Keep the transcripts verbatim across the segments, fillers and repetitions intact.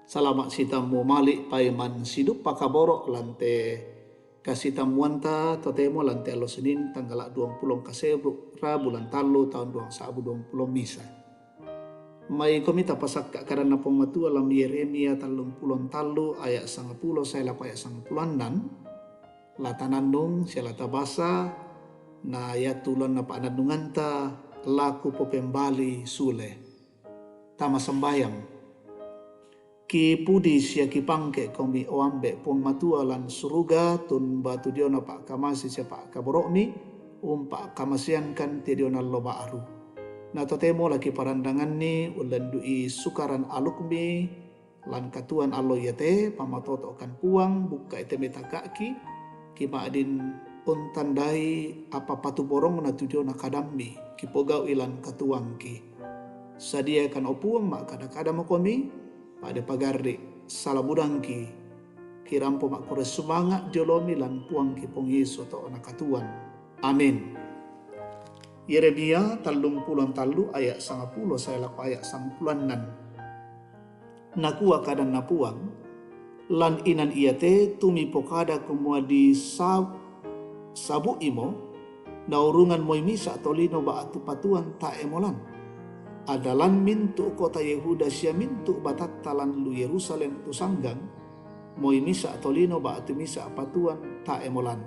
Salama' sitammu mali' paimang siduppa kaboro' lan te kasitammuanta totemo lan te allo Senin tanggala' duangpulo kasebbu' ra bulan tallu taun duang sa'bu duangpulo misa. Maikomi tapasakka' kadanna Puang Matua lam Yeremia tallumpulo tallu aya' sangapulo sae lako aya' sangapulo annan, la tanannung sia la tabasa, na iatu ulunna pa'nannunganta la kupopembali sule. Tama sambayang. Kipudi sia kipangke'komi, o Ambe' Puang Matua lan suruga, tun batu diona pa'kamase sia pa'kaboro'mi, umpa'kamaseangkan te diona allo ba'ru. Na totemo la kiparandanganni ullendu'i sukaran alukmi lan katuoan allo iate, pamatoto'kan Puang, bukka'i te metaka'ki, kima'din untandai apa patuborongna tu diona kadammi, kipogau'i lan katuoangki. Sadiakan, o Puang, ma'kada-kada makomi, pa'de pagarri' sala budangki, kirampo ma'kurre sumanga' dio olomi lan Puangki Puang Yesu to'na katuoan. Amin. Yeremia tallumpulo tallu aya' sangapulo sae lako aya' sangapulo annan. Nakua kadanna Puang, lan inan iate tu mipokada kumua di sab-, sabu'imo, naurungan moi misa' tolino ba'tu patuoan tae' molan. Adalan mintu' kota Yehuda sia mintu' batatta lan lu Yerusalem tu sanggang, moi misa' tolino ba'tu misa' patuoan tae' molan.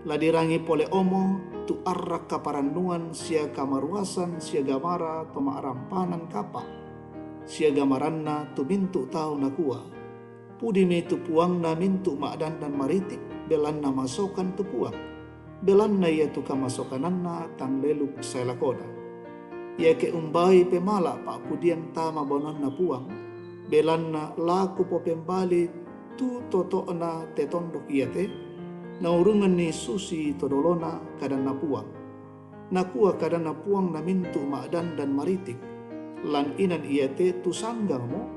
La dirangi pole omo tu arra' kaparannuan sia kamaruasan sia gamara to ma'rampanan kapa', sia gamaranna tu mintu' tau nakua, Pudimi tu Puangna mintu' ma'dandan maritik, belanna masokan tu Puang, belanna iatu kamasokananna tang leluk sae lakona. Iake umbai pemala' pa'pudian tama banuanna Puang, belanna la kupopembali tu toto'na te tondok iate, naurunganni susi to dolona, kadanna Puang. Nakua kadanna Puang na mintu' ma'dandan maritik, lan inan iate tu sanggangmo,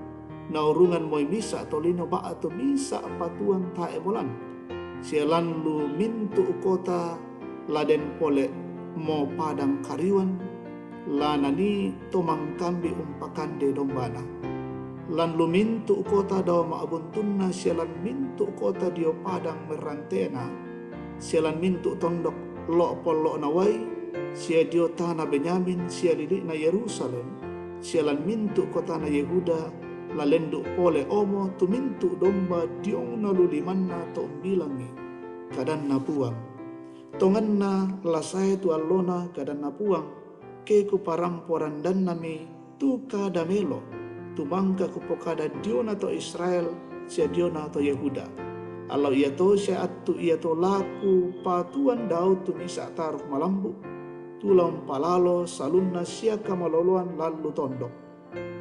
naurungan moi misa' tolino ba'tu misa' patuoan tae' molan, sia lan lu mintu' kota la den pole mo padang kariuan, la nanii to mangkambi umpakande dombana. Lan lu mintu' kota dao ma'buntunna sia lan mintu' kota dio padang merrantena, sia lan mintu' tondok lo'-pollo'na uai, sia dio tana Benyamin sia lili'na Yerusalem, sia lan mintu' kotana Yehuda, la lendu' pole omo tu mintu' domba diongna lu limanna to umbilangi kadanna Puang. Tonganna la sae tu allona kadanna Puang, ke kuparampo randannami tu kada melo, tu mangka kupokada diona to Israel sia diona to Yehuda. Allo iato sia attu iato la kupatuoan Daud tu misa' taruk malambu', tu la umpalalo salunna sia kamaloloan lan lu tondok.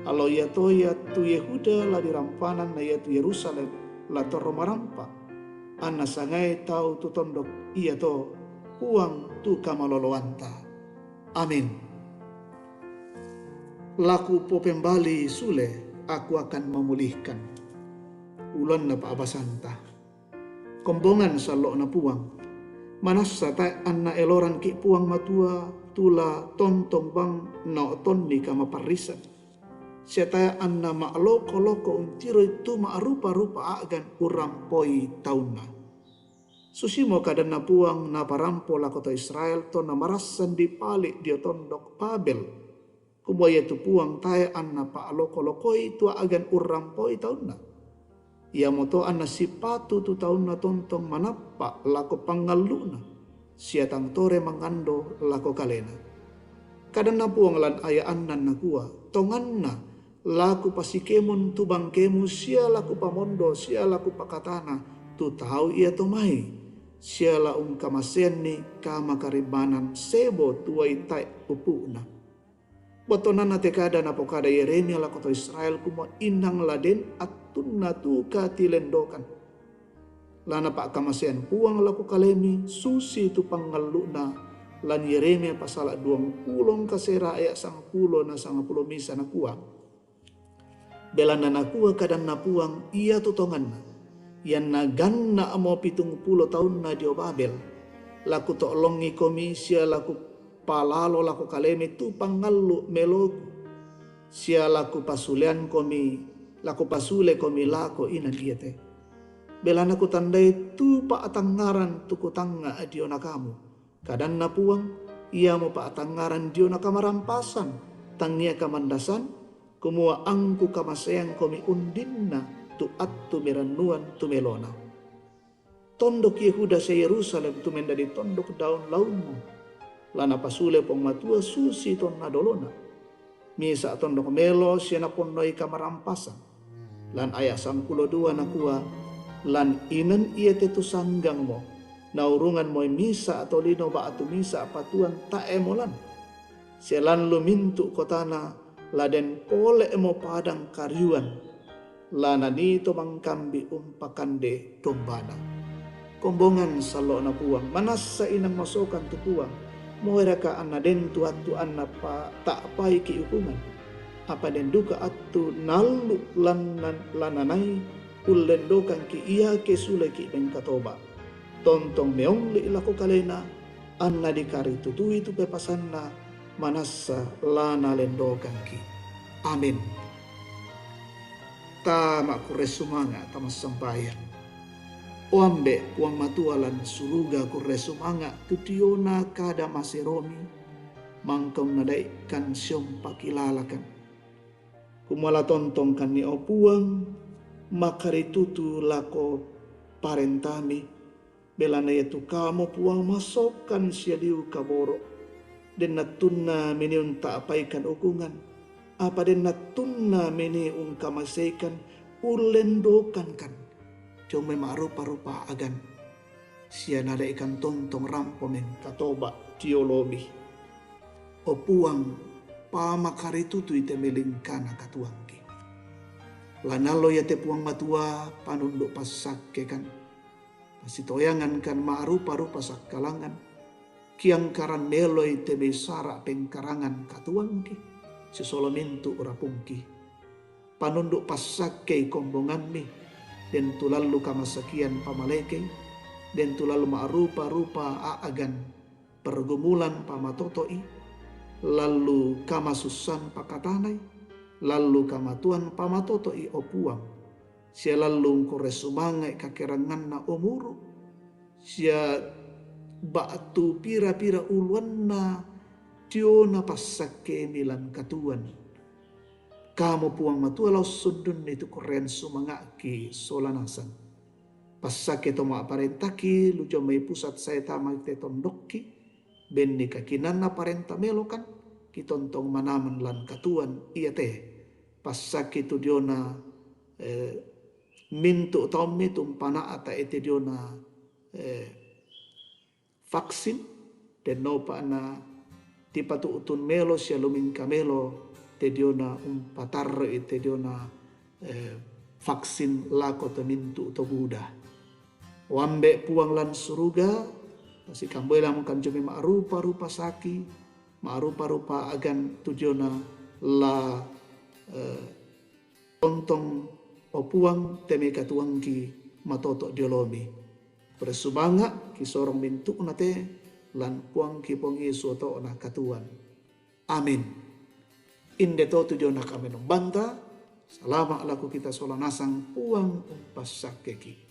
Allo iato iatu Yehuda la dirampanan na iatu Yerusalem la torro marampa, anna sangai tau tu tondok iato Puang tu kamaloloanta. Amin. La kupopembali sule, aku akan memulihkan. Ulunna pa'basanta. Kombongan sallo'na Puang. Manassa tae' anna elorangki' Puang Matua, tu la tontong bang nao'tonni kamaparrisan. Sia tae' anna ma'loko-loko untiroi tu ma'rupa-rupa a'gan urrampoi taunna. Susimo kadanna Puang naparampo lako to Israel tonna marassan dipali' dio tondok Babel, kumua iatu Puang tae' anna pa'loko-lokoi tu a'gan urrampoi taunna. Iamoto anna sipatu tu taunna tontong manappa' lako pangallu'na, sia tang tore mangando lako kalena. Kadanna Puang lan aya' annan nakua, Tonganna, la kupasikemon tu bangkemu sia la kupamondo sia la kupakatana tu tau iato mai, sia la ungkamaseanni kamakarimmanan sebo tu uai tae' upu'na. Battuananna te kada napokada Yeremia lako to Israel kumua, Inang la den attunna tu katilendokan. La napa'kamasean Puang lako kalemi susi tu pangallu'na lan Yeremia pasala' duangpulo kasera aya' sangapulo na sangapulo misa nakua, Belanna nakua kadanna Puang iatu tonganna, Ianna ganna'mo pitungpulo taunna dio Babel, la kuto'longikomi sia la kupalalo lako kalemi tu pangallu' meloku, sia la kupasuleangkomi La kupasule komi lako inan iate. Belana kutandai tu pa'atangngaran tu kutangnga' diona kamu. Kadanna Puang, iamo pa'atangngaran diona kamarampasan, tangia kamandasan, kumua angku kamaseangkomi undinna tu attu mirannuan tu melona. Tondok Yehuda sia Yerusalem tu mendadi tondok daun laummu, la napasule Puang Matua susi tonna dolona. Misa' tondok melo sia naponnoi kamarampasan. Lan aya' sangpulo dua nakua, lan inan iate tu sanggangmo, naurunganmoi misa' tolino ba'tu misa' patuan tae'mo lan. Sia lan lu mintu' kotana la den pole'mo padang kariuan, la nanii to mangkambi' umpakande dombana. Kombongan sallo'na Puang, manassa inang masokan tu Puang, moeraka anna den tu attu anna pa-, ta'paiki' ukungan? Apa den duka attu naallu' lannan-, lananai ullendokangki' iake suleki' mengkatoba'. Tontong meongli' lako kalena, anna dikaritutui tu pepasanna, manassa la nalendokangki'. Amin. Tama kurre sumanga' tamassambayang. O Ambe' Puang Matua lan suruga, kurre sumanga' tu diona kada maseromi, mangka unnadai'kan sia umpakilalakan. Kumua la tontongkanni, o Puang, makaritutu lako parentami, belana iatu Kamo Puang masokan sia liu kaboro'. Den nattunna minii unta'paikan ukungan, apa den nattunna minii ungkamaseikan, ullendokangkan dio mai ma'rupa-rupa a'gan, sia nadai'kan tontong rampo mengkatoba' dio olomi. O Puang, pamakaritutui te melingkana katuoangki. Lanallo iate Puang Matua, panundu' passakkekan, pasitoyangankan ma'rupa-rupa sakkalangan, kiangkaran meloi te mai sara' pengkarangan katuoangki, sisolo mintu' rapungki. Panundu' passakkei kombongammi, den tu lallu kamasakian pamalekei, den tu lallu ma'rupa-rupa a'gan pergumulan pamatoto'i, lallu kamasussan pakatanai, lallu kamatuan pamatoto'i, o Puang, sia lallu ungkurre sumanga'i kakeranganna umuru', sia ba'tu pira-pira uluanna diona passakkemi lan katuoan. Kamo Puang Matua la ussundunni tu kurrean sumanga'ki sola nasang. Passakke to ma'parentaki lu jomai pusat sae tama te tondokki, benni kakinanna parenta melokan, kitontong manaman lan katuoan iate. Passakke tu diona, eh, mintu' taummi tu umpana'ta' te diona, eh, vaksin, dennopa na tipatu'tun melo sia lumingka melo te diona umpatarru'i te diona, eh, vaksin lako to mintu' to buda. O Ambe' Puang lan suruga, pasikamboi lamungkan jomai ma'rupa-rupa saki, ma'rupa-rupa a'gan tu diona la, eh, tontong, o Puang, te mai katuoangki matoto' dio olomi. Kurre sumanga' kisorong mintu'na te, lan Puangki Puang Yesu oto'na katuoan. Amin. Inde to tu diona kamenumbanta, salama' lako kita sola nasang, Puang umpassakkeki.